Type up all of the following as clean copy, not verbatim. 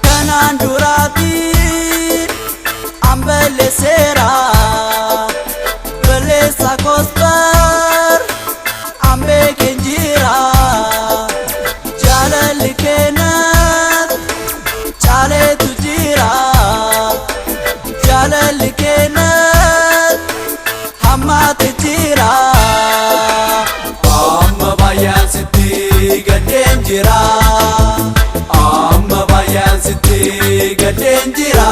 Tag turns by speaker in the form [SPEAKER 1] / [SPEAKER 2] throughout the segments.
[SPEAKER 1] Kanaan duraatiin an balleesseera, balleessa koosbar an beekeen jira. Jaalalli keenan caaleetu jira, jaalalli keenan hammaate jira.
[SPEAKER 2] Amma baay'aan sitti gaddeen jira. Amma baay'aan sitti gaddeen jira.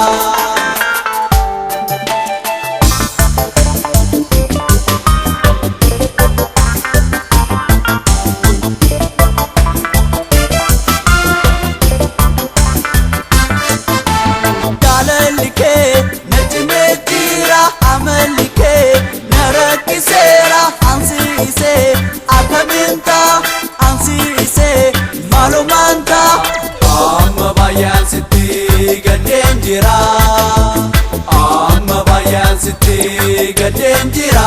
[SPEAKER 1] Jaalalli kee na cimee jira, amalli kee na rakkiseera. Ansiisee akkamiin ta'a, ansiisee maalumaan ta'a?
[SPEAKER 2] Amma baay'aan sitti gaddeen jira. Amma baay'aan sitti gaddeen jira.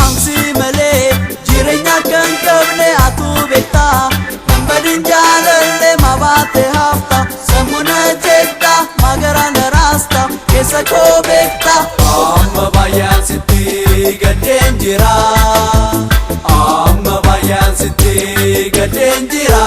[SPEAKER 1] Ansi malee jireenya kan qabne atuu beektaa, kan badin jaalalle mabaate hafta, sammuu na jeetta, magara na raasta, keessa koo beekta.
[SPEAKER 2] Amma baay'aan sitti gaddeen jira. Amma baay'aan sitti gaddeen jira.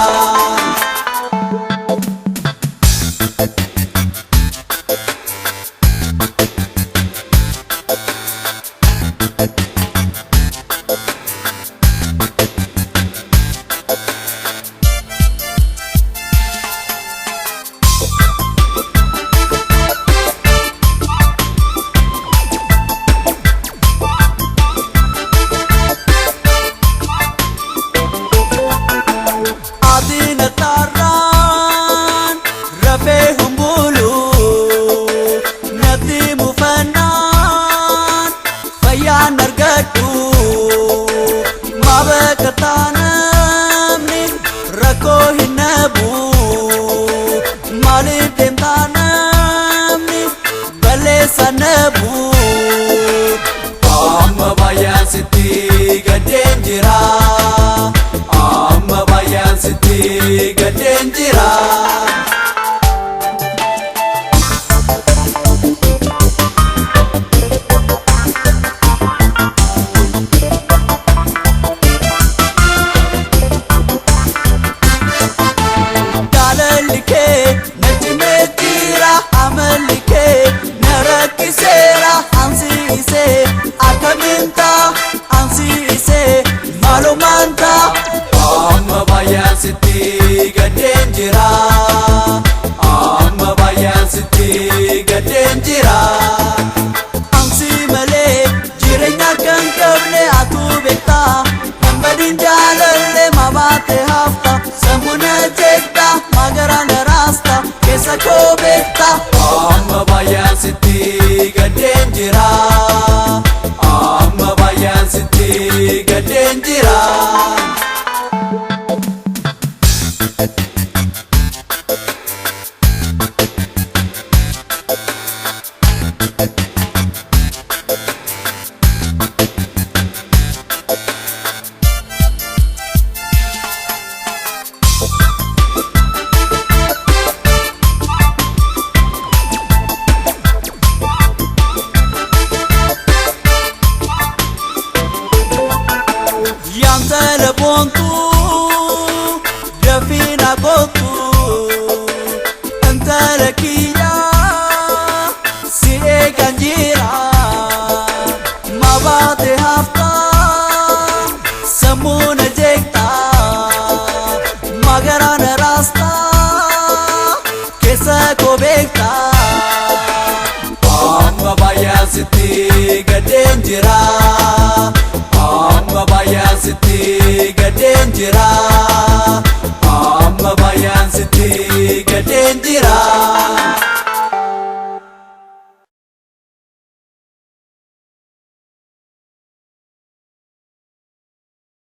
[SPEAKER 1] Ati na tarraan rafee humbuulu, natti mufannaan fayyaan argadhu. Maa namni rakkoo hin nabu, maaliif deemtaa namni balleessa nabu?
[SPEAKER 2] Amma baay'aan sitti gaddeen jira. Amma baay'aan sitti gaddeen jira.
[SPEAKER 1] Jaalalli kee na cimee jira, amalli kee na rakkiseera. Ansiisee akkamiin ta'a, ansiisee maalumaan ta'a?
[SPEAKER 2] Amma baay'aan sitti gaddeen jira. Amma baay'aan sitti gaddeen jira.